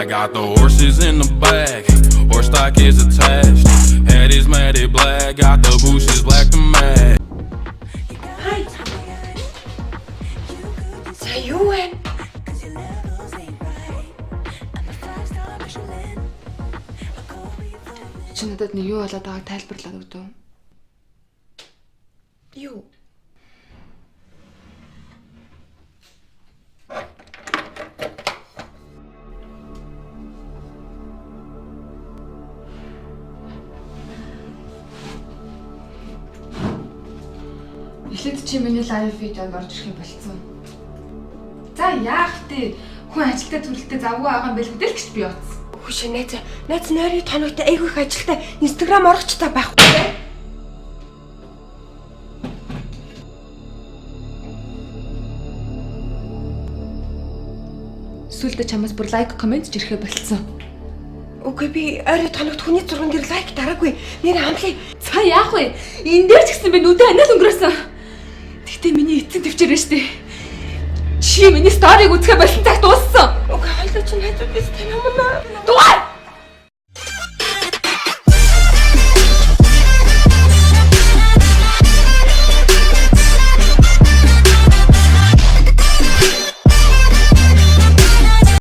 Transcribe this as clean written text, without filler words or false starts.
I got the horses in the back, horse stock is attached. Head is matted black, got the bushes black to match. Хай. За юу вэ? Чи надад нэг юу болоод байгааг тайлбарлаад өгдөө. Юу? Эхлээд чи миний live видеонд орж ирэх юм болцсон. За яах вэ? Хүн ажилдаа төрөлтөө завгүй байгаа юм байл хөдөл гэж би утсан. Хүүшээ найз, найз нойрын тоногтой айгүй их ажилтай Instagram орохчтой байхгүй. Сүүлдээ чамаас бүр like comment ч ирэхэ болцсон. Үгүй би ойрын тоногт хүний зурган дээр like дараагүй. Нэр амлая. За яах вэ? Энэ дээр ч гэсэн би нүдэ анаал өнгөрөөсөн. Тэгтээ миний эцэг төвчээрэн штэ. Чи миний story-г үзэхэ болсон цагт дууссан. Үгүй